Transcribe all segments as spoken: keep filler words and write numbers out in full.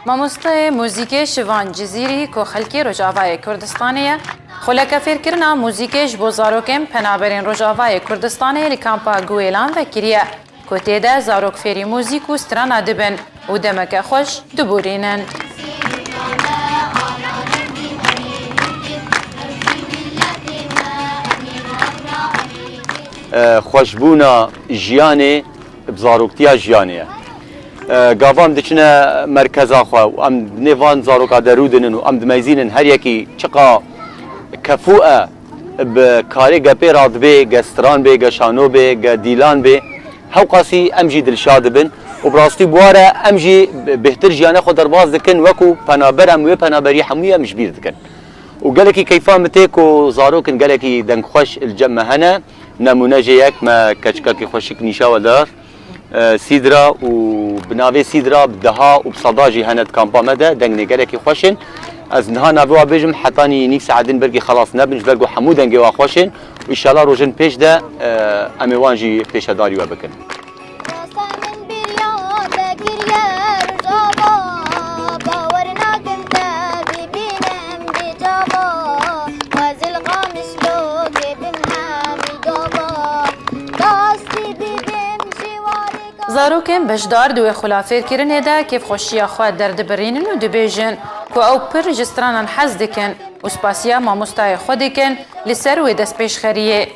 Mamosteyê muzîkê Şivan Cizîrî ku xelkê Rojavayê Kurdistanê ye, xuleke fêrkirina muzîkê ji bo zarokên penaberên Rojavayê Kurdistanê li kampa Guêlan vekiriye, ku tê de zarok fêrî muzîk û strana dibin û demeke xweş diborînin. Xweşbûna jiyanê bi zaroktiya jiyanê ye. Gava em diçine merkeza xwe û em di nêvan zaroka de rûdinin û em dimeyzînin her yekî çiqa kefû e, bi karê ge pê radibê, ge stran bê, ge şano bê, ge dîlan bê, hewqasî em jî dilşa dibin û bi rastî bi wa re em jî bêhtir jiyane xwe derbas dikin, wekû penaber em wê penaberî hemûyê em ji bîr dikin. Û gelekî keyfa min tê ku zarok in gelekî dengxweş li cem me hene. Nemûne jê yek me keçikekî xweşik nîşawe dar. E, Sîdra û bi navê Sîdra bi deha û bi seda jî hene di kampa me de, dengê gelekî xweş in. Ez niha navê wa bêjim, hetanî nîv saet din belkî xelas nebin, ji ber ku hemû dengê wa xweş in. Û înşallah rojên pêş de, e, em ê wan jî pêşedarî we bikin. Rasta min biriya te kiriye Rojava, bawer nakim te bibînim bê cava. Ez li Qamişlo kêfim hemî gava, dastî bibim ji warê. Zarokên beşdar di wê xulafêrkirinê de kêfxweşiya xwe derdibirînin û dibêjin ku ew pir ji stranan hez dikin û spasiya mamostayê xwe dikin li ser wê destpêşxeriyê.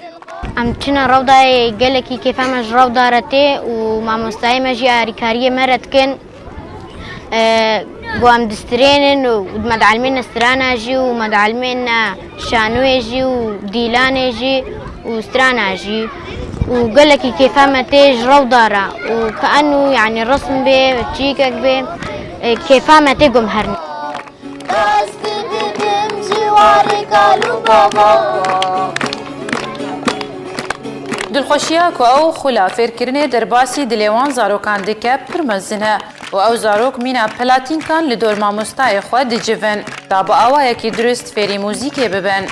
Em diçine rewdayê, gelekî kêfa me ji rewda re tê û mamostayê me jî alîkariyê me re dikin. E, ku em distirênin û me dielmêne strana jî û me dielmêne şanoyê jî û dîlanê jî û strana jî û gelekî kêfa me tê ji rewda re û kaenû, yanî, resm bê, çîkek bê, e, kêfa me tê ku em herin. Destî bibim ji warê kal û bava. Dilxweşiya ku ew xula fêrkirinê derbasî dilê wan zarokan dike pir mezin e û ew zarok mîna pelatînkan li dor mamostayê xwe dicivin, ta bi awayekî dirust fêrî muzîkê bibin.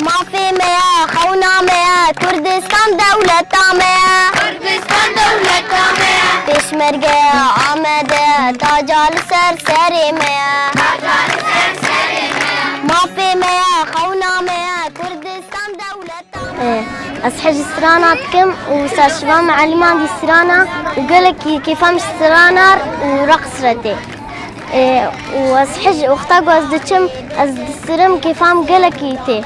Mafê me ye, xewna me ye, Kurdistan dewleta me ye. Kurdistan dewleta me ye. Pêşmergeya Amedê, taca li ser serê me ye. Taca li ser serê me ye. Mafê me ye, xewna me ye, Kurdistan dewleta me ye. Ez hej strana dikim û ser şivan mieliman dî strana û gelekî kêfa min ji strana û reqs re tê. Ê, û ez hej wexta ku ez diçim, ez distirim, kêfa min gelekî tê.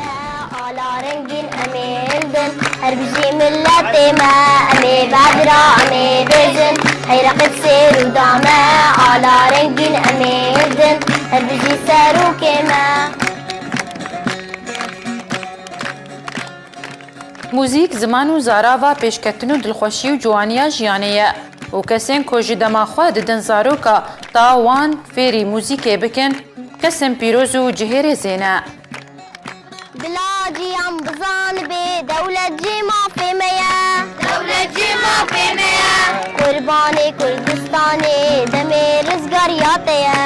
Ala rengîn em ê hildin, her bijî miletê me, em ê bevira, em ê bêjin, hey reqib sêr û dame. Ala rengîn em ê hildin, her bijî serokê me. Muzîk, ziman û zarava pêşketin û dilxweşî û ciwaniya jiyanê ye û kesên ku ji dema xwe didin zaroka ta wan fêrî muzîkê bikin, kesên pîroz û cihê rêzê ne. Bila ciyan bizanibe, dewlet jî mafê me ye. Dewlet jî mafê me ye. Qurbanê Kurdistanê, demê rizgariya te ye.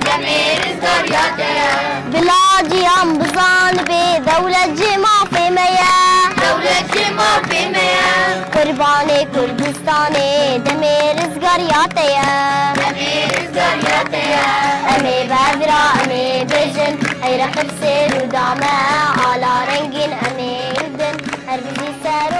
Demê rizgariya te ye. Bila ciyan bizanibe, dewlet jî mafê me ye. Dewlet jî mafê me ye. Qurbanê Kurdistanê, demê rizgariya te ye. Demê rizgariya te ye. Em ê bevira, em ê bêjin, hey reqib sêr û dame, ala rengîn em ê hildin, her bijî ser